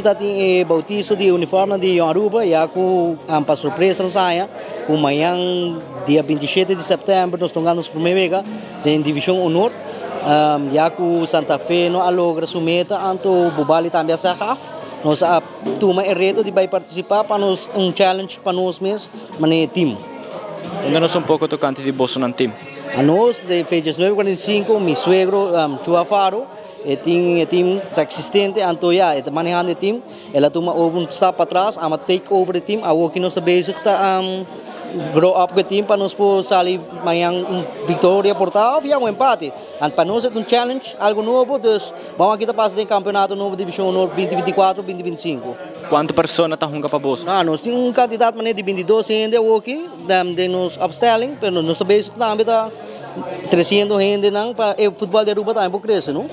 Ta tin e bautiso di uniformnan di Jong Aruba ya cu pa sorpresa nos haya cu mañan dia 27 di september nos ta hunga nos prome wega den Division Honor, ya cu Santa Fe no a logra su meta, anto Bubali tambe a seg af. Nos a tuma e reto di bay participa pa nos un challenge pa nos mes manera team. Conta nos un poco tocante di bosonan team. Anos de fecha 9:45 mi suegro Chua Faro e tin e team ta existente, anto ya e ta manehando e team. El a tuma over un stap patras, ama take over e team. Awoki nos ta bezig ta grow up ku e team pa nos por sali mañan un victoria por ta of ya un empate. Ant pa nos e ta un challenge, algo nobo, dus bam aki ta pasa den campeonato nobo Division Honor 2024, 2025. Cuanto persona ta hunga pa boso? Ah, nos tin un cantidad manera di 22 hende awoki den nos opstelling, pero nos ta bezig tambe ta treciendo hendenan pa e futbol di Aruba tambe por crece, no?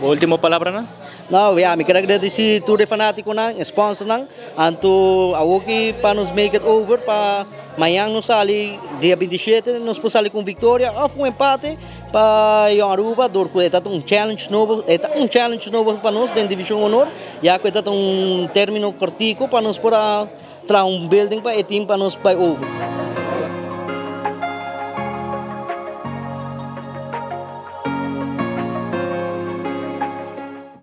Bo ultimo palabranan? No, ya, mi kier agradeci tur e fanaticonan, e sponsornan, anto awoki pa nos make it over pa mañan nos sali dia 27 nos por sali cu un victoria of un empate pa Jong Aruba door cu e ta un challenge nobo, e ta un challenge nobo pa nos den Division Honor, ya cu e ta un termino cortico pa nos por a traha un building pa e team pa nos bay over.